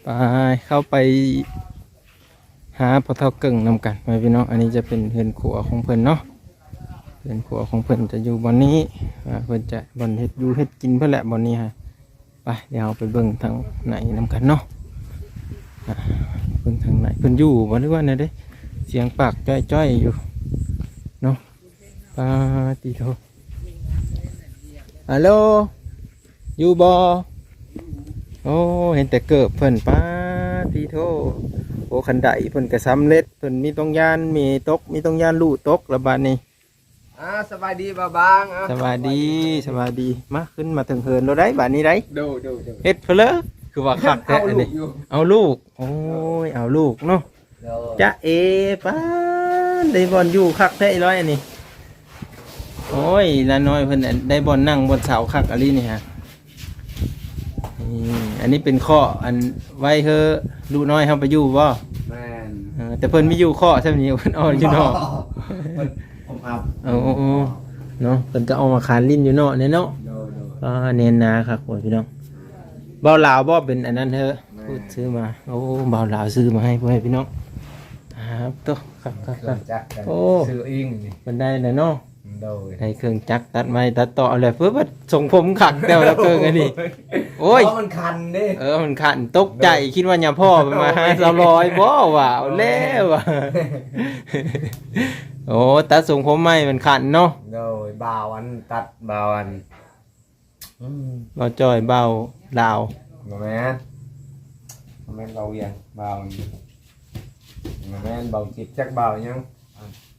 ໄປ ເຂົ້າໄປຫາພໍ່ເຖົ້າເກິ່ງນຳກັນ ພໍ່ແມ່ພີ່ນ້ອງ. ອັນນີ້ຈະເປັນເຮືອນຄົວຂອງເພິ່ນເນາະ ເຮືອນຄົວຂອງເພິ່ນຈະຢູ່ບ່ອນນີ້ ອ່າ ເພິ່ນຈະ ບ່ອນເຮັດຢູ່ເຮັດກິນເພິ່ນແຫຼະ ບ່ອນນີ້ຮະ. ໄປ ດຽວເຮົາໄປເບິ່ງທາງໃນນຳກັນເນາະ ອ່າ ເບິ່ງທາງໃນເພິ່ນຢູ່ບໍ່ ຫຼືວ່າແນວໃດ? ສຽງປາກຈ້ອຍໆຢູ່ເນາະ. ປາຕິໂທ ຮັລໂຫຼ ຢູ່ບໍ່? ໂອ້ ເຫັນແຕ່ເກີບເພິ່ນ ປາຕິໂທ. ໂອ້ ຄັນໄດເພິ່ນກະສຳເລັດ ເພິ່ນມີຕ້ອງຢ້ານເມຕົກ ມີຕ້ອງຢ້ານລູກຕົກລະບາດນີ້. ອ່າ ສະບາຍດີບ່າວບາງ. ອ່າ ສະບາຍດີ ສະບາຍດີ ສະບາຍດີ. ມາ ຂຶ້ນມາເທິງເຮືອນໂລດໄດ໋ບາດນີ້ໄດ໋. ໂດຍ ໂດຍ ໂດຍ. ເຮັດເພິ່ນເລີ ຄືວ່າຄັກແທ້ອັນນີ້. ເອົາລູກ ໂອ້ຍ ເອົາລູກເນາະ. ໂດຍ. ຈະເອ ປານ ໄດ້ບ່ອນຢູ່ຄັກແທ້ອີຫຼ້ອຍອັນນີ້. ໂອ້ຍ ຫຼານນ້ອຍເພິ່ນໄດ້ບ່ອນນັ່ງບ່ອນເຊົາຄັກອີ່ຫຼີນີ້ຮະ. ນີ້ ອັນນີ້ເປັນເຄາະອັນໄວ້ເຮີລູກນ້ອຍເຮົາໄປຢູ່ບໍ່? ແມ່ນ. ເອີ ແຕ່ເພິ່ນມີຢູ່ເຄາະຊ່ຳນີ້ ເພິ່ນອອກຢູ່ນອກ. ເພິ່ນ ເພິ່ນອອກ. ໂອ້ ເນາະ ເພິ່ນກໍອອກມາຄານຫຼິ້ນຢູ່ນອກແດ່ເນາະ. ໂດຍ ໂດຍ. ອ່າ ແໜ້ນໜາຄັກ ໂອ້ຍ ພີ່ນ້ອງ. ເບົາລາວບໍ່ ເປັນອັນນັ້ນເຮີ ແມ່ນ ຜູ້ຊື້ມາ. ໂອ້ ເບົາລາວຊື້ມາໃຫ້ ພໍ່ແມ່ພີ່ນ້ອງ. ອ່າ ໂຕ ຄັກໆໆ. ເຄື່ອງຈັກ ໂອ້ ຊື້ເອງນີ້ ເພິ່ນໄດ້ແລ້ວເນາະ. ໂດຍ. ໃຫ້ເຄື່ອງຈັກຕັດໄມ້ຕັດຕໍເອົາແຫຼະ ເພື່ອວ່າຊົງຜົມຄັກແຕ່ວ່າເກີງອັນນີ້. ໂອ້ຍ ເພາະມັນຄັນເດ້. ເອີ ມັນຄັນ ຕົກໃຈ ໂດຍ ຄິດວ່າຍາພໍ່ເພິ່ນມາຫາສາວລອຍບໍ່ວ່າ. ເອົາແລ້ວ. ໂອ້ ຕັດຊົງຜົມໃໝ່ມັນຄັນເນາະ. ໂດຍ. ບ່າວອັນຕັດ ບ່າວອັນ ອືມ ບ່າວຈ້ອຍ ບ່າວລາວ. ບໍ່ແມ່ນ ບໍ່ແມ່ນບ່າວວຽງ ບ່າວ ບໍ່ແມ່ນ ບ່າວຈິດ ຈັກບ່າວຫຍັງ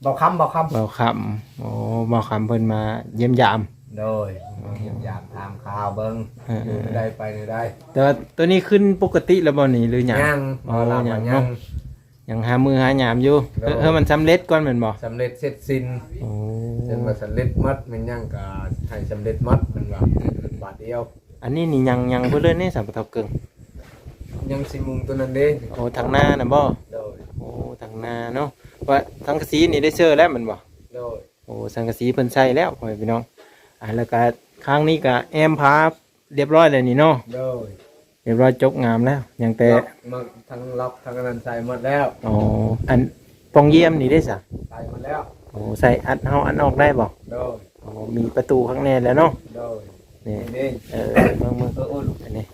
ບ່າວຄຳ ບ່າວຄຳ ບ່າວຄຳ. ໂອ້ ບ່າວຄຳເພິ່ນມາຢ້ຽມຢາມ. ໂດຍ. ມາຢ້ຽມຢາມຖາມຂ່າວເບິ່ງ ເອີໆ ຢູ່ແນວໃດໄປແນວໃດ. ແຕ່ວ່າໂຕນີ້ຂຶ້ນປົກກະຕິແລ້ວບໍ່ນີ້ ຫຼືຍັງ? ຍັງ. ອໍ ບໍ່ລະ ຍັງ ຍັງ ເນາະ. ຍັງຫາມື້ຫາຍາມຢູ່. ໂດຍ. ເອີ ເອີ ມັນສຳເລັດກ່ອນແມ່ນບໍ່? ສຳເລັດເສັດສິ້ນ. ໂອ້ ຈົນວ່າສຳເລັດໝົດ ແມ່ນຫຍັງກໍໃຫ້ສຳເລັດໝົດ ເພິ່ນວ່າ ບາດດຽວ. ອັນນີ້ນີ້ຍັງ ຍັງເບິດເລີຍນີ້ ສຳປະເທົາເກິ່ງ ຍັງຊິມຸງຕົວນັ້ນເດ້. ໂອ້ ທາງໜ້ານະບໍ່? ໂດຍ. ໂອ້ ທາງໜ້າເນາະ ວ່າສັງກະສີນີ້ໄດ້ເຊີແລ້ວແມ່ນບໍ່? ໂດຍ. ໂອ້ ສັງກະສີເພິ່ນໃສ່ແລ້ວ ພໍ່ແມ່ພີ່ນ້ອງ. ອ່າ ແລ້ວກະຂ້າງນີ້ກະແອ້ມຜາ ຮຽບຮ້ອຍແລ້ວນີ້ເນາະ. ໂດຍ. ຮຽບຮ້ອຍ ຈົກງາມແລ້ວ ຍັງແຕ່ລັອກ ມາທັງລັອກທັງອັນນັ້ນໃສ່ໝົດແລ້ວ. ອໍ ອັນປ່ອງຢ້ຽມນີ້ເດ້ຊະ? ໃສ່ໝົດແລ້ວ. ໂອ້ ໃສ່ອັດເຂົ້າອັດອອກໄດ້ບໍ່? ໂດຍ. ໂອ້ ມີປະຕູຂ້າງໃນແລ້ວເນາະ. ໂດຍ. ນີ້ ນີ້ ເອີ ເບິ່ງ ເບິ່ງ ເອີ ໂອ້ ອັນນີ້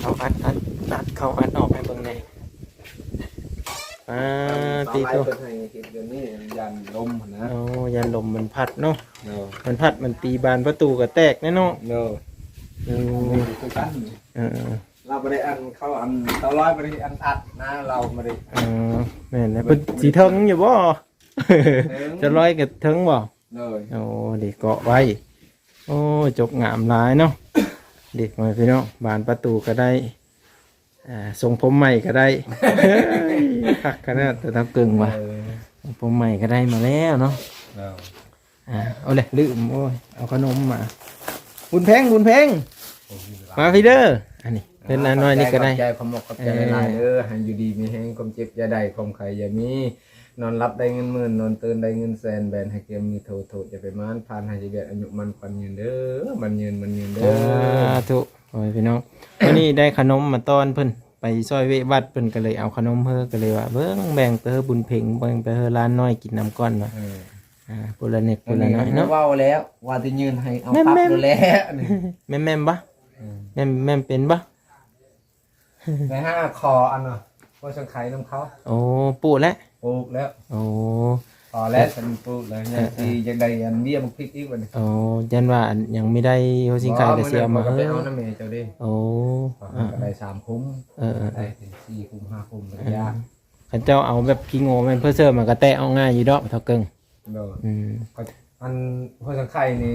ເອົາອັດ ອັດ ອັດເຂົ້າອັດອອກໃຫ້ເບິ່ງແດ່. ອ່າ ຕີໂຕ ເພິ່ນໃຫ້ເຮັດແບບນີ້ ຢ້ານລົມຫັ້ນນະ. ໂອ້ ຢ້ານລົມມັນພັດເນາະ. ໂດຍ. ມັນພັດມັນຕີບານປະຕູກໍແຕກແນ່ເນາະ. ໂດຍ. ອືມ ນີ້ຄືກັນ. ເອີ ລາວບໍ່ໄດ້ອັນ ເຂົາອັນ ຊາວລອຍບໍ່ໄດ້ອັນອັດນະ ລາວບໍ່ໄດ້. ເອີ ແມ່ນແລ້ວ ເພິ່ນຊິເຖິງຢູ່ບໍ່? ເຖິງ ຊາວລອຍກໍເຖິງບໍ່? ໂດຍ. ໂອ້ ເດເກາະໄວ້. ໂອ້ ຈົກງາມຫຼາຍເນາະ. ເດັກນ້ອຍພີ່ນ້ອງ ບານປະຕູກໍໄດ້ ອ່າ ຊົງຜົມໃໝ່ກໍໄດ້. ຄັກຂະໜາດ ຕາເຖົ້າເກິ່ງວ່າ ເອີ ຊົງຜົມໃໝ່ກໍໄດ້ມາແລ້ວເນາະ. ເອີ ອ່າ ເອົາເລີຍ ລືມ ໂອ້ຍ ເອົາຂະໜົມມາ. ບຸນເພັງ ບຸນເພັງ ໂອ້ຍ ມາພີ້ເດີ. ອັນນີ້ເພິ່ນ ອ່າ ນ້ອຍໆນີ້ກໍໄດ້. ຂອບໃຈ ຂອບໃຈ ຂອບໃຈ ເອີ ຫຼາຍໆເດີ. ໃຫ້ຢູ່ດີມີແຮງ ຄວາມເຈັບຢ່າໄດ້ ຄວາມໄຂ້ຢ່າມີ ນອນຫຼັບໄດ້ເງິນໝື່ນ ນອນຕື່ນໄດ້ເງິນແສນ ແບນໃຫ້ກຽມມີໂທ ໂທຢ່າໄປໝານ ຜ່ານໃຫ້ຊີວິດ ອາຍຸໝັ້ນຂວັນຍືນເດີ ໝັ້ນຍືນ ໝັ້ນຍືນເດີ. ສາທຸ ໂອ້ຍ ພີ່ນ້ອງ ມື້ນີ້ໄດ້ຂະໜົມມາຕ້ອນເພິ່ນ ໄປຊ່ອຍເວະວັດ ເພິ່ນກໍເລີຍເອົາຂະໜົມເຮີ ກໍເລີຍວ່າ ເບິ່ງ ແບ່ງໄປເຮີບຸນເພັງ ແບ່ງໄປເຮີຫຼານນ້ອຍກິນນຳກ່ອນວ່າ. ເອີ ອ່າ ຜູ້ລະເນັກຜູ້ລະໜ້ອຍເນາະ. ເວົ້າແລ້ວວ່າຊິຍື່ນໃຫ້ເອົາປັບໂລດແລ້ວ. ແມ່ນ ແມ່ນບໍ່? ເອີ ແມ່ນ ແມ່ນເປັນບໍ່? ໄປຫາຂໍອັນນະ ຫົວສັງໄຄນຳເຂົາ. ໂອ້ ປູກແລ້ວ ປູກແລ້ວ. ໂອ້ ພໍແລ້ວ ເອີ ສັນປູກແລ້ວ ຍັງຊິ ເອີ ຢາກໄດ້ອັນເບ້ຍບັກພິກອີກບັດນີ້. ໂອ້ ຢ້ານວ່າອັນຍັງບໍ່ໄດ້ຫົວສິງໄຄ ບໍ່ ກໍຊິເອົາມາ ມື້ນັ້ນຂ້ອຍກໍໄປເອົານຳແມ່ເຈົ້າເດ້. ໂອ້ ເອີ ກໍໄດ້ສາມຄຸ້ມ. ເອີ ເອີ ໄດ້ສີ່ຄຸ້ມຫ້າຄຸ້ມກໍຢາກ. ເອີ ຄັນເຈົ້າເອົາແບບຂີ້ໂງ່ແມ່ນເພີເຊີ ມັນກໍແຕກອອກງ່າຍຢູ່ດອກ ເຖົ້າເກິ່ງ. ໂດຍ. ອືມ ອັນຫົວສັງໄຄນີ້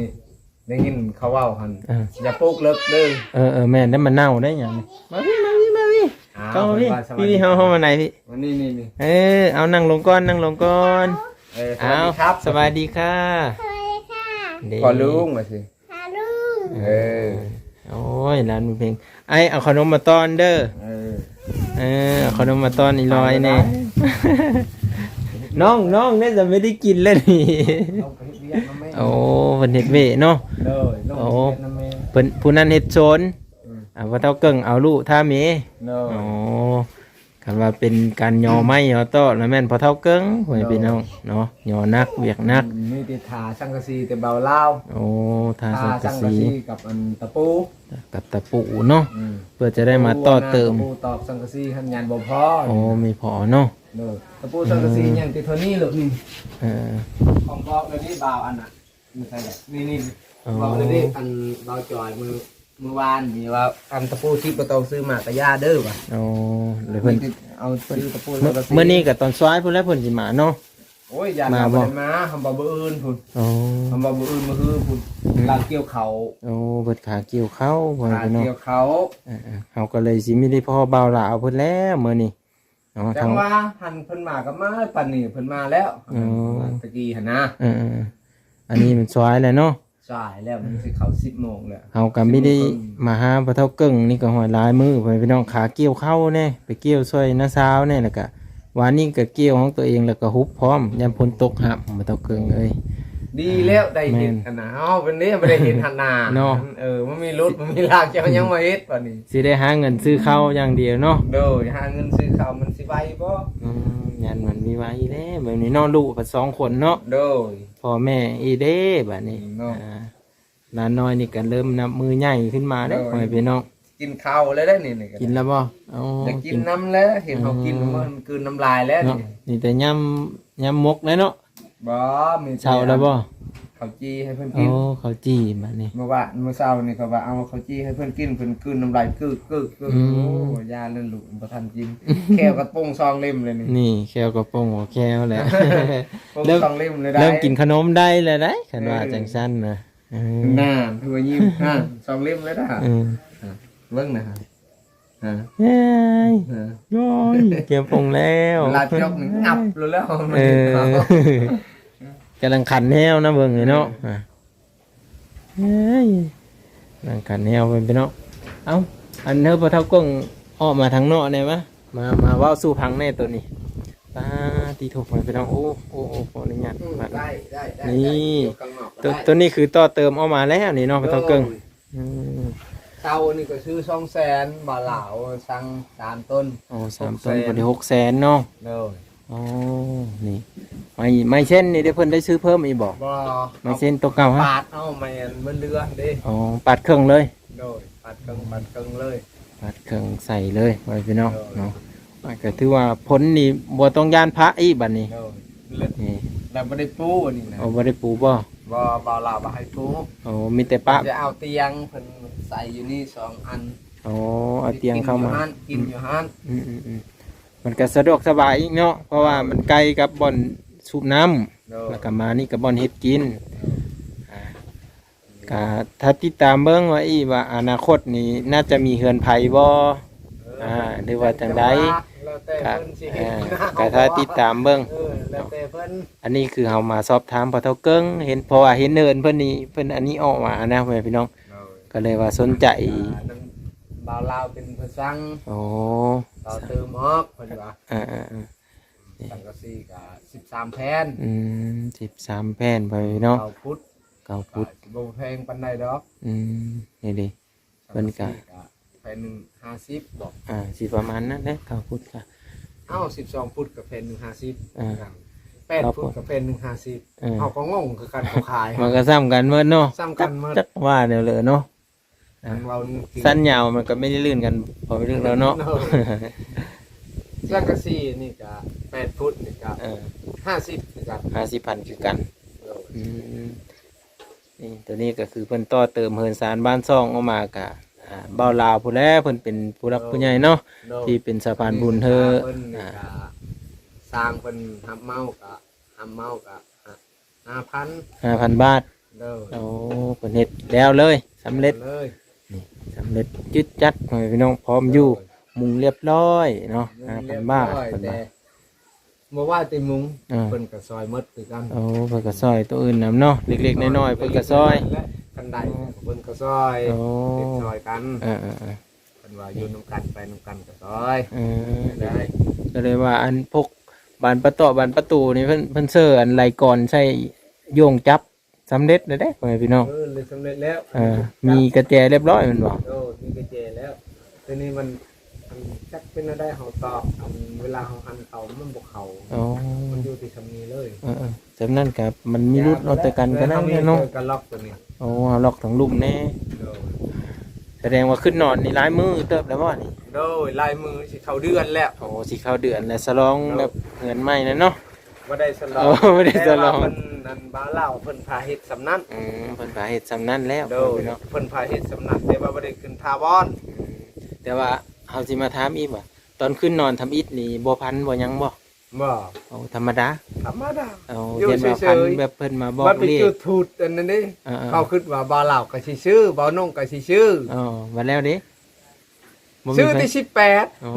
ໄດ້ຍິນເຂົາເວົ້າຫັ້ນ ເອີ ຢ່າປູກເລິກເດີ. ເອີໆ ແມ່ນ ແລ້ວມັນເນົ່າໄດ໋ຫຍັງ. ມາພີ້ ມາພີ້ ມາພີ້ ອ່າ ເຂົ້າມາພີ້ ເພິ່ນວ່າສະບາຍດີ ພີ່ໆ ເຮົາ ເຮົາມາໃນພີ້. ມານີ້ໆໆ ເອີ ເອົາ ນັ່ງລົງກ່ອນ ນັ່ງລົງກ່ອນ. ເອີ ສະຫວັດດີຄັບ ເອົາ ສະບາຍດີຄ່າ. ສະຫວັດດີຄ່າ ເດ ພໍ່ລຸງວ່າຊິ ພໍ່ລຸງ. ເອີ ໂອ້ຍ ຫຼານບຸນເພັງ ອ້າຍເອົາຂະໜົມມາຕ້ອນເດີ. ເອີ ເອີ ເອົາຂະໜົມມາຕ້ອນອີຫຼ້ອຍແດ່. ນ້ອງ ນ້ອງເດ້ ຈະໄມ່ໄດ້ກິນແລ້ວນີ້. ໂອ້ ເພິ່ນເຮັດເວະເນາະ. ໂດຍ. ໂອ້ ເພິ່ນ ຜູ້ນັ້ນເຮັດສວນ. ອືມ ອ່າ ພໍ່ເຖົ້າເກິ່ງເອົາລຸຖ້າເມ. ໂດຍ. ອໍ ຄັນວ່າເປັນການຍໍໄມ້ຍໍຕອກລະແມ່ນພໍ່ເຖົ້າເກິ່ງ ໂດຍ ພີ່ນ້ອງເນາະ, ຍໍໜັກ ວຽກໜັກ. ອືມ ມີແຕ່ຖ້າສັງກະສີແຕ່ເບົາລາວ. ໂອ້ ຖ້າ ຖ້າສັງກະສີ ສັງກະສີກັບອັນຕະປູ ກັບຕະປູເນາະ. ອືມ ເພື່ອຈະໄດ້ມາຕໍ່ເຕີມ ຕະປູຕອກສັງກະສີຫັ້ນຍັງບໍ່ພໍ. ໂອ້ ມີພໍເນາະ. ໂດຍ. ຕະປູສັງກະສີ ອືມ ຍັງແຕ່ເທົ່ານີ້ເລີຍ. ເອີ ຂອງບອກເລີຍນີ້ບ່າວອັນນ່ະ ນີ້ ນີ້ ອໍ ບອກເລີຍນີ້ ອັນບ່າວຈອຍມື້ ມື້ວານນີ້ວ່າ ອັນຕະປູຊິດບໍ່ຕ້ອງຊື້ມາກະຢ່າເດີວ່າ. ອໍ ແລ້ວເພິ່ນ ເອົາຊື້ຕະປູ ມື້ ມື້ນີ້ກະຕອນສວາຍພຸ້ນແຫຼະເພິ່ນຊິມາເນາະ. ໂອ້ຍ ຢ້ານວ່າບໍ່ໄດ້ມາ ເຮົາບໍ່ມື້ອື່ນພຸ້ນ. ອໍ ເຮົາບໍ່ມື້ອື່ນ ມື້ຮືພຸ້ນ ອືມ ລາວກ່ຽວເຂົ້າ. ໂອ້ ເພິ່ນຂາກ່ຽວເຂົ້າ ພໍ່ແມ່ພີ່ນ້ອງ ຂາກ່ຽວເຂົ້າ. ເອີໆ ເຮົາກະເລີຍຊິມີໄດ້ພໍ້ບ່າວລາວເພິ່ນແລ້ວມື້ນີ້ເນາະ. ຈັ່ງວ່າຫັ້ນເພິ່ນມາກະມາ ປານນີ້ເພິ່ນມາແລ້ວ. ອໍ ຕະກີ້ຫັ້ນນະ. ເອີໆ ອັນນີ້ມັນສວາຍແລ້ວເນາະ. ສາຍແລ້ວ ມັນຊິເຂົ້າສິບໂມງແລ້ວ. ເຮົາກະມີໄດ້ ສິບໂມງເຄິ່ງ ມາຫາພໍ່ເຖົ້າເກິ່ງນີ້ກະຮອດຫຼາຍມື້ ພໍ່ແມ່ພີ່ນ້ອງ. ຂາກ່ຽວເຂົ້າແດ່ ໄປກ່ຽວຊ່ວຍນ້າສາວແດ່ ແລ້ວກະວານນີ້ກະກ່ຽວຂອງຕົວເອງ ແລ້ວກະຮຸບພ້ອມ ຢ້ານຝົນຕົກຫາບ ພໍ່ເຖົ້າເກິ່ງເອີຍ. ດີແລ້ວໄດ້ເຮັດຫັ້ນນະ ເຮົາເປັນເດ້ບໍ່ໄດ້ເຮັດຫັ້ນນະເນາະ. ເອີ ມັນມີລົດ ມັນມີລາກ ເຈົ້າຍັງມາເຮັດບາດນີ້ ຊິໄດ້ຫາເງິນຊື້ເຂົ້າຢ່າງດຽວເນາະ. ໂດຍ. ຫາເງິນຊື້ເຂົ້າມັນຊິໄວບໍ່? ອືມ ຢ້ານມັນມີໄວແລ້ວ ແບບນີ້ເນາະ. ລູກກະສອງຄົນເນາະ. ໂດຍ. ພໍ່ແມ່ອີກເດ້ບາດນີ້ເນາະ. ອ່າ ຫຼານນ້ອຍນີ້ກະເລີ່ມນັບມື້ໃຫຍ່ຂຶ້ນມາແລ້ວ ໂດຍ ພໍ່ແມ່ພີ່ນ້ອງ. ກິນເຂົ້າແລ້ວເດ້ນີ້ ນີ້ກະກິນແລ້ວບໍ່? ອໍ ຢາກກິນນຳແລ້ວ ເຫັນເຂົາກິນ ອືມ ມັນກືນນ້ຳລາຍແລ້ວ ເນາະ ນີ້. ມີແຕ່ຍາມ ຍາມໝົກແລ້ວເນາະ. ບໍ່ ມີແຕ່ ເຊົ້າແລ້ວບໍ່? ເຂົ້າຈີ່ໃຫ້ເພິ່ນກິນ. ໂອ້ ເຂົ້າຈີ່ບາດນີ້ ເມື່ອວານ ມື້ເຊົ້ານີ້ເຂົາວ່າເອົາເຂົ້າຈີ່ໃຫ້ເພິ່ນກິນ ເພິ່ນກືນນ້ຳລາຍກຶກໆໆ. ອືມ ໂອ້ ຢ່າເລີຍລູກ ບໍ່ທັນກິນ ແຂ້ວກະປົງສອງເຫຼັ້ມເລີຍນີ້. ນີ້ແຂ້ວກະປົງ ບໍ່ແຂ້ວແຫຼະ ປົງສອງເຫຼັ້ມເລີຍໄດ໋. ເລີ່ມກິນຂະໜົມໄດ້ແລ້ວໄດ໋ ຄັນວ່າ ເອີ ຈັ່ງຊັ້ນນະ. ເອີ ນັ້ນ ຄືວ່າຍິ້ມ ຮະ ສອງເຫຼັ້ມເລີຍດາ. ເອີ ເບິ່ງນະ ຮະ ເຮີ້ຍ ຮະ ໂອ້ຍ ແກ້ວປົງແລ້ວ ລາດຈົກນີ້ຫຍັບໂລດແລ້ວ. ເອີ ກຳລັງຂັນແຮວນະ ເບິ່ງນີ້ເນາະ. ເອີ ອ່າ ກຳລັງຂັນແຮວເພິ່ນພີ່ນ້ອງ. ເອົ້າ ອັນເຮີ ພໍ່ເຖົ້າກົ້ງ ອອກມາທາງນອກແດ່ມາ. ມາ ມາເວົ້າສູ່ຟັງແດ່ໂຕນີ້. ປາດຕິໂທ ພໍ່ແມ່ພີ່ນ້ອງ. ໂອ້ ໂອ້ ໂອ້ ຂໍອະນຸຍາດ ອືມ ບາດ ໄດ້ ໄດ້ ໄດ້ ນີ້ ໄດ້ ຢູ່ຂ້າງນອກກໍ ໂຕ ໄດ້ ໂຕນີ້ຄືຕໍ່ເຕີມອອກມາແລ້ວນີ້ເນາະ ພໍ່ເຖົ້າເກິ່ງ. ໂດຍ ອືມ ເສົານີ້ກໍຊື້ສອງແສນ ບ່າວລາວສັ່ງສາມຕົ້ນ. ໂອ້ ສາມຕົ້ນ ຫົກແສນ ພໍດີຫົກແສນເນາະ. ໂດຍ ອໍ ນີ້ ໄມ້ ໄມ້ເຊັ່ນນີ້ເດ້ ເພິ່ນໄດ້ຊື້ເພີ່ມອີກບໍ່? ບໍ່ ໄມ້ເຊັ່ນໂຕເກົ່າຫັ້ນ ປາດເອົາໄມ້ອັນເໝືອນເຫຼືອຫັ້ນເດ້. ອໍ ປາດເຄິ່ງເລີຍ. ໂດຍ ປາດເຄິ່ງ ປາດເຄິ່ງເລີຍ ປາດເຄິ່ງໃສ່ເລີຍ ພໍ່ແມ່ພີ່ນ້ອງເນາະ. ມັນກໍຖືວ່າຜົນນີ້ບໍ່ຕ້ອງຢ້ານພະອີກບັດນີ້. ໂດຍ ນີ້ ແລ້ວບໍ່ໄດ້ປູອັນນີ້ນະ. ໂອ້ ບໍ່ໄດ້ປູບໍ່? ບໍ່ ບ່າວລາວບໍ່ໃຫ້ປູ. ໂອ້ ມີແຕ່ປະ ຈະເອົາຕຽງ ເພິ່ນໃສ່ຢູ່ນີ້ສອງອັນ. ອໍ ເອົາຕຽງເຂົ້າມາ ກິນຢູ່ຫັ້ນ ກິນຢູ່ຫັ້ນ. ອືມໆໆ ມັນກໍສະດວກສະບາຍອີກເນາະ ເພາະວ່າມັນໃກ້ກັບບ່ອນສູບນ້ຳ. ໂດຍ ແລ້ວກໍມານີ້ກໍບ່ອນເຮັດກິນ. ໂດຍ ອ່າ ກະຖ້າຕິດຕາມເບິ່ງວ່າອີກວ່າອະນາຄົດນີ້ໜ້າຈະມີເຮືອນໃຜບໍ່ ເອີ ອ່າ ຫຼືວ່າຈັ່ງໃດ ແຕ່ວ່າແລ້ວແຕ່ ກະ ເພິ່ນຊິເຮັດ ອ່າ ກະຖ້າຕິດຕາມເບິ່ງ. ເອີ ແລ້ວແຕ່ເພິ່ນ. ອັນນີ້ຄືເຮົາມາສອບຖາມພໍ່ເຖົ້າເກິ່ງ ເຫັນ ເພາະວ່າເຫັນເຫີນເພິ່ນນີ້ ເພິ່ນອັນນີ້ອອກມານະ ພໍ່ແມ່ພີ່ນ້ອງ. ໂດຍ ກໍເລີຍວ່າສົນໃຈ ອ່າ ນຳບ່າວລາວເປັນຜູ້ສັ່ງ. ໂອ້ ຕໍ່ເຕີມອອກ ເພິ່ນວ່າ ອ່າໆໆ ສັງກະສີກະສິບສາມແຜ່ນ. ອືມ ສິບສາມແຜ່ນ ພໍ່ແມ່ພີ່ນ້ອງ ເກົ້າຟຸດ ເກົ້າຟຸດ ກະບໍ່ແພງປານໃດດອກ. ອືມ ນີ້ເດ້ ສັງກະສີກະ ເພິ່ນກະ ແຜ່ນໜຶ່ງຫ້າສິບບໍ? ອ່າ ຊິປະມານນັ້ນແຫຼະ ເກົ້າຟຸດກະ ເອົ້າ ສິບສອງຟຸດກະແຜ່ນໜຶ່ງຫ້າສິບ. ອ່າ ແປດຟຸດກະແຜ່ນໜຶ່ງຫ້າສິບ. ເອີ ເຮົາກໍງົງຄືກັນ ເຂົາຂາຍ ມັນກະສ່ຳກັນໝົດເນາະ ສ່ຳກັນໝົດ ຈັກ ຈັກວ່າແນວເລີເນາະ. ອ່າ ຄັນເວົ້ານີ້ ສັ້ນຍາວມັນກໍບໍ່ໄດ້ລື່ນກັນ ພໍໄປເລື່ນແລ້ວເນາະ. ໂດຍ ສັງກະສີນີ້ກະແປດຟຸດນີ້ກະ ເອີ ຫ້າສິບຄືກັນ ຫ້າສິບພັນຄືກັນ. ໂດຍ ອືມ ນີ້ ໂຕນີ້ກໍຄືເພິ່ນຕໍ່ເຕີມເຮືອນຊານບ້ານຊ່ອງອອກມາກະ ອ່າ ບ່າວລາວພຸ້ນແຫຼະ ເພິ່ນເປັນຜູ້ຫຼັກຜູ້ໃຫຍ່ເນາະ ໂດຍ ທີ່ເປັນສະພານບຸນເຮີ ເພິ່ນ ອ່າ ກະສ້າງເພິ່ນຮັບເໝົາກະ ຮັບເໝົາກະຫ້າພັນ ຫ້າພັນບາດ. ໂດຍ ໂອ້ ເພິ່ນເຮັດແລ້ວເລີຍ ສຳເລັດເລີຍ ນີ້ ສຳເລັດຈຶດຈັດ ພໍ່ແມ່ພີ່ນ້ອງ ພ້ອມຢູ່ ໂດຍ ມຸງລຽບລ້ອຍເນາະ. ຫ້າພັນບາດ ເພິ່ນວ່າ ບໍ່ວ່າແຕ່ມຸງ ເອີ ເພິ່ນກໍຊ່ອຍໝົດຄືກັນ. ໂອ້ ເພິ່ນກໍຊ່ອຍໂຕອື່ນນຳເນາະ ເລັກໆນ້ອຍໆ ເພິ່ນກໍຊ່ອຍ ແລະ ຄັນໄດ້ເພິ່ນກໍຊ່ອຍ ໂອ້ ເຮັດຊ່ອຍກັນ. ເອີໆໆ ເພິ່ນວ່າຢູ່ນຳກັນ ໄປນຳກັນກໍຊ່ອຍ. ເອີ ໄດ້ ກໍເລີຍວ່າອັນພວກບານປະຕອກບານປະຕູນີ້ ເພິ່ນ ເພິ່ນເຊີອັນໄລກອນໃສ່ໂຍງຈັບ ສຳເລັດແລ້ວເດ້ ພໍ່ແມ່ພີ່ນ້ອງ. ເອີ ເລີຍສຳເລັດແລ້ວ. ເອີ ມີກະແຈລຽບລ້ອຍແມ່ນບໍ່? ໂດຍ ມີກະແຈແລ້ວ. ທີນີ້ມັນ ອັນ ຈັກເປັນແນວໃດ ເຮົາຕອກ ອັນ ເວລາເຮົາຫັນເຂົ້າມັນບໍ່ເຂົ້າ. ອໍ ມັນຢູ່ທີ່ສ່ຳນີ້ເລີຍ. ເອີໆ ສ່ຳນັ້ນກໍມັນມີຫຼຸດເນາະ ແຕ່ກັນກໍໄດ້ເນາະ. ກໍລັອກຕົວນີ້. ໂອ້ ເຮົາລັອກທາງລຸ່ມແດ່. ໂດຍ. ສະແດງວ່າຂຶ້ນນອນນີ້ຫຼາຍມື້ເຕີບແລ້ວບໍ່ນີ້? ໂດຍ ຫຼາຍມື້ ຊິເຂົ້າເດືອນແລ້ວ. ໂອ້ ຊິເຂົ້າເດືອນແລ້ວ ສະຫຼອງແບບເຮືອນໃໝ່ນັ້ນເນາະ. ບໍ່ໄດ້ສະຫຼອງ. ໂອ້ ບໍ່ໄດ້ສະຫຼອງ ແຕ່ວ່າເພິ່ນ ອັນ ບ່າວລາວເພິ່ນພາເຮັດສ່ຳນັ້ນ. ອືມ ເພິ່ນພາເຮັດສ່ຳນັ້ນແລ້ວ. ໂດຍ ພີ່ນ້ອງ ເພິ່ນພາເຮັດສ່ຳນັ້ນ ແຕ່ວ່າບໍ່ໄດ້ຂຶ້ນຖາວອນ. ອືມ ແຕ່ວ່າເຮົາຊິມາຖາມອີກວ່າ ຕອນຄືນນອນທຳອິດນີ້ບໍ່ຝັນບໍ່ຫຍັງບໍ່? ບໍ່. ໂອ້ ທຳມະດາ. ທຳມະດາ. ໂອ້ ຢູ່ເສຍໆ ເຫັນວ່າຝັນແບບເພິ່ນມາບອກເລກ. ບັດໄປຈຸດທູບອັນນັ້ນເດ້. ເອີໆ ເຂົາຄິດວ່າບ່າວລາວກໍຊິຊື້ ບ່າວນົງກໍຊິຊື້. ອໍ ບັດແລ້ວເດ້? ບໍ່ມີ ຊື້ແຕ່ ໃຜ ສິບແປດ. ອໍ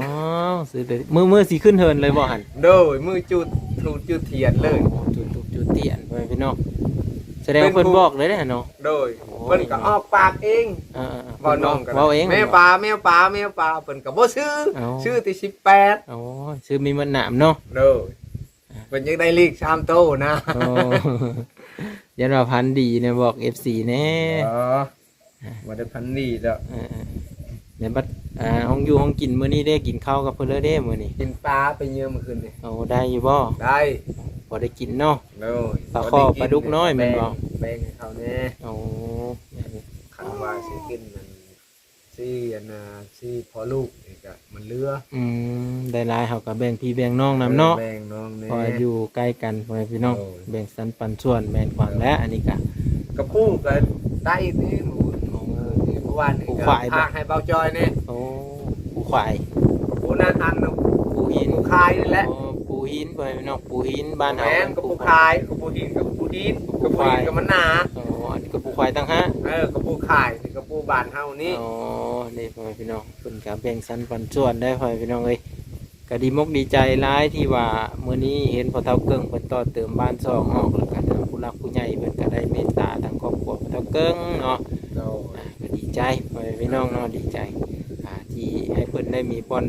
ຊື້ແຕ່ ມື້ ມື້ຊິຂຶ້ນເຮືອນເລີຍບໍ່ຫັ້ນ? ໂດຍ ມື້ຈຸດທູບຈຸດທຽນເລີຍ. ອໍ ຈຸດທູບຈຸດທຽນ ພໍ່ແມ່ພີ່ນ້ອງ. ສະແດງວ່າເພິ່ນບອກເລີຍເດ້ເນາະ. ໂດຍ. ໂອ້ຍ ເພິ່ນກໍອອກປາກເອງ. ເອີໆໆ ເວົ້ານອງກັນ ເວົ້າເອງ. ແມວປ່າ ແມວປ່າ ແມວປ່າ ເພິ່ນກໍບໍ່ຊື້. ເອົ້າ ຊື້ແຕ່ ສິບແປດ. ໂອ້ຍ ຊື້ມີໝົດໜາມເນາະ. ໂດຍ. ເພິ່ນຢາກໄດ້ເລກສາມໂຕນະ. ໂອ້ ຢ້ານວ່າຝັນດີແດ່ ບອກເອັຟຊີແດ່. ອໍ ບໍ່ໄດ້ຝັນດີດອກ. ເອີໆ ແລ້ວບັດ ອ່າ ຫ້ອງຢູ່ຫ້ອງກິນມື້ນີ້ເດ້ ກິນເຂົ້າກັບເພິ່ນເລີຍເດ້ມື້ນີ້? ກິນປາໄປເຍອະມື້ຄືນນີ້. ໂອ້ ໄດ້ຢູ່ບໍ່? ໄດ້. ພໍໄດ້ກິນເນາະ. ໂດຍ. ປາຄໍ່ປາດຸກນ້ອຍແມ່ນບໍ່? ແບ່ງໃຫ້ເຂົາແດ່. ໂອ້ ຄັນວ່າຊິກິນນັ້ນ ຊິ ອັນນ່າ ຊິພໍ່ລູກນີ້ກະມັນເຫຼືອ. ອືມ ໄດ້ຫຼາຍເຮົາກະແບ່ງພີ່ແບ່ງນ້ອງນຳເນາະ. ເອີ ແບ່ງນ້ອງແດ່ ເພາະວ່າຢູ່ໃກ້ກັນ ພໍ່ແມ່ພີ່ນ້ອງ. ໂດຍ. ແບ່ງສັນປັນສ່ວນ ແມ່ນຄວາມແຫຼະ. ໂດຍ. ອັນນີ້ກະ ກະປູກະໄດ້ເດ້ມື້ ໂອ້ ມື້ວານນີ້ກະຝາກໃຫ້ບ່າວຈອຍແດ່. ໂອ້ ປູຂວາຍ ກະປູນາອັນ ປູຫີນ ປູຂາຍນີ້ແຫຼະ. ໂອ້ ປູຫີນ ພໍ່ແມ່ພີ່ນ້ອງ ປູຫີນບ້ານເຮົາ. ແມ່ນ ກະປູຂາຍ ກະປູຫີນ ກະປູຫີນ ກະປູຫີນກະມັນໜາ. ອໍ ອັນນີ້ກະປູຂວາຍຕ່າງຫາກ. ເອີ ກະປູຂາຍ ກະປູບ້ານເຮົານີ້. ອໍ ນີ້ ພໍ່ແມ່ພີ່ນ້ອງ ເພິ່ນກະແບ່ງສັນປັນສ່ວນໄດ້ ພໍ່ແມ່ພີ່ນ້ອງເອີຍ. ກະດີມົກດີໃຈຫຼາຍທີ່ວ່າມື້ນີ້ເຫັນພໍ່ເຖົ້າເກິ່ງເພິ່ນຕໍ່ເຕີມບ້ານຊ່ອງອອກ ແລ້ວກະທາງຜູ້ຫຼັກຜູ້ໃຫຍ່ເພິ່ນກະໄດ້ເມດຕາທາງຄອບຄົວພໍ່ເຖົ້າເກິ່ງເນາະ. ໂດຍ. ອ່າ ກະດີໃຈ ພໍ່ແມ່ພີ່ນ້ອງເນາະ ດີໃຈ ອ່າ ທີ່ໃຫ້ເພິ່ນໄດ້ມີບ່ອນ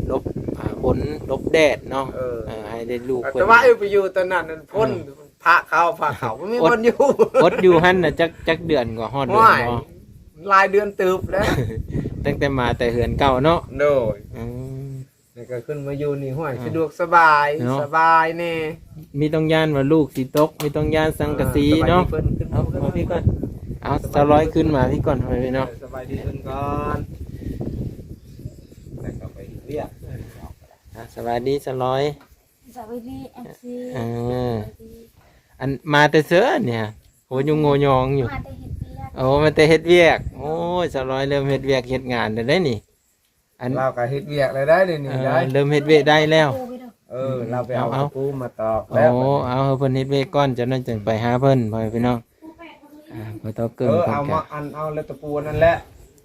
ຫຼົບ ອ່າ ຝົນຫຼົບແດດເນາະ. ເອີ ເອີ ໃຫ້ໄດ້ລູກເພິ່ນ ແຕ່ວ່າ ເອີ ໄປຢູ່ຕອນນັ້ນ ຝົນ ເອີ ພາເຂົ້າ ພາເຂົ້າ ບໍ່ມີບ່ອນຢູ່. ອົດ ອົດຢູ່ຫັ້ນນະ ຈັກ ຈັກເດືອນກໍຮອດເດືອນບໍ່? ຫຼາຍເດືອນເຕີບແລ້ວ ຕັ້ງແຕ່ມາແຕ່ເຮືອນເກົ່າເນາະ. ໂດຍ. ອືມ ແລ້ວກໍຂຶ້ນມາຢູ່ນີ້ ຫ້ວຍ ອ່າ ສະດວກສະບາຍເນາະ ສະບາຍແດ່. ມີຕ້ອງຢ້ານວ່າລູກຊິຕົກ ມີຕ້ອງຢ້ານສັງກະສີເນາະ. ອ່າ ສະບາຍດີເພິ່ນ ຂຶ້ນ ເອົາ ມາ ມາພີ້ກ່ອນ. ເອົາ ສະບາຍດີ ສາວລອຍຂຶ້ນມາພີ້ກ່ອນ ພໍ່ແມ່ພີ່ນ້ອງ ສະບາຍດີເພິ່ນກ່ອນ ແລ້ວກໍໄປເຮັດວຽກ. ອ່າ ສະບາຍດີສາວລອຍ. ສະບາຍດີ ເອັຟຊີ. ເອີ ສະບາຍດີ. ອັນ ມາແຕ່ເຊີນີ້ ໂຫ ຍຸງໂງ່ຍອງຢູ່ ມາແຕ່ເຮັດວຽກ. ໂອ້ ມາແຕ່ເຮັດວຽກ. ໂອ້ຍ ສາວລອຍເລີ່ມເຮັດວຽກເຮັດງານແລ້ວເດ້ນີ້. ອັນ ລາວກໍເຮັດວຽກແລ້ວໄດ໋ ດຽວນີ້ໄດ໋ ເອີ ເລີ່ມເຮັດວຽກໄດ້ແລ້ວ. ເອີ ລາວໄປເອົາ ເອົາ ຕະປູມາຕອກແລ້ວ. ໂອ້ ເອົາ ໃຫ້ເພິ່ນເຮັດວຽກກ່ອນ ຈາກນັ້ນຈຶ່ງໄປຫາເພິ່ນ ພໍ່ແມ່ພີ່ນ້ອງ. ອ່າ ພໍ່ເຖົ້າເກິ່ງ ເອີ ເພິ່ນ ເອົາ ກໍ ມາ ອັນ ເອົາແລ້ວຕະປູອັນນັ້ນແຫຼະ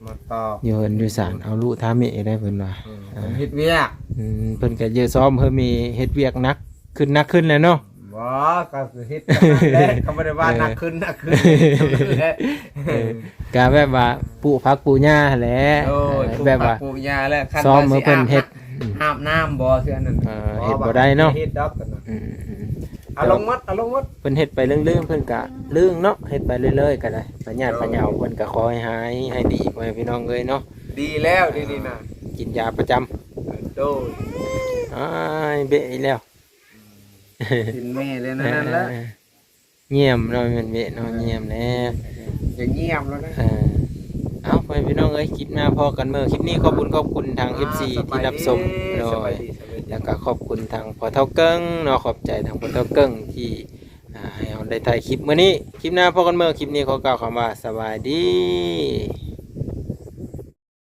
ມາຕອກ ຢູ່ເຮືອນຢູ່ສານ ເອົາລຸຖາມເມໄດ້ເພິ່ນວ່າ. ເອີ ອ່າ ເຮັດວຽກ. ອືມ ເພິ່ນກໍເລີຍຊ້ອມເພິ່ນມີເຮັດວຽກໜັກ ຂຶ້ນ ໜັກຂຶ້ນແລ້ວເນາະ. ບໍ່ ກໍຄືເຮັດແບບນັ້ນແຫຼະ ກໍບໍ່ໄດ້ວ່າ ເອີ ໜັກຂຶ້ນ ໜັກຂຶ້ນ. ເອີ ກໍແບບວ່າປູກຜັກປູກຫຍ້າຫັ້ນແຫຼະ. ໂດຍ. ເອີ ແບບວ່າປູກຜັກປູກຫຍ້າແຫຼະ ຄັນ ຊ້ອມໃຫ້ເພິ່ນເຮັດ ອາບນ້ຳບໍ່ ຊື່ອັນນັ້ນ ເອີ ບໍ່ ເຮັດບໍ່ໄດ້ເນາະ ເຮັດດອກ. ອືມ ເອົາລົງໝົດ ເອົາລົງໝົດ. ເພິ່ນເຮັດໄປເລື່ອງໆ ເພິ່ນກະ ອືມ ເລື່ອງເນາະ ເຮັດໄປເລື້ອຍໆ ກໍໄດ້ ພະຍາດພະເຍົາເພິ່ນກໍຂໍໃຫ້ຫາຍໃຫ້ດີ ພໍ່ແມ່ພີ່ນ້ອງເອີຍເນາະ. ດີແລ້ວ ອ່າ ດຽວນີ້ນະ ກິນຢາປະຈຳ. ໂດຍ. ອ້າຍ ເບະອີກແລ້ວ ກິນແມ່ແລ້ວນັ້ນແຫຼະ. ອ່າ ງຽມເນາະ ແມ່ນເບະເນາະ ງຽມແລ້ວ ຢາກງຽມແລ້ວນະ. ເອີ ເອົາ ພໍ່ແມ່ພີ່ນ້ອງເອີຍ ຄລິບໜ້າພໍ້ກັນເມີ. ຄລິບນີ້ຂອບຄຸນຂອບຄຸນທາງ ອ່າ ເອັຟຊີ ທີ່ຮັບຊົມ. ໂດຍ. ແລ້ວກໍຂອບຄຸນທາງພໍ່ເຖົ້າເກິ່ງເນາະ ຂອບໃຈທາງພໍ່ເຖົ້າເກິ່ງທີ່ ອ່າ ໃຫ້ເຮົາໄດ້ຖ່າຍຄລິບມື້ນີ້. ຄລິບໜ້າພໍ້ກັນເມີ. ຄລິບນີ້ຂໍກ່າວຄຳວ່າ ສະບາຍດີ.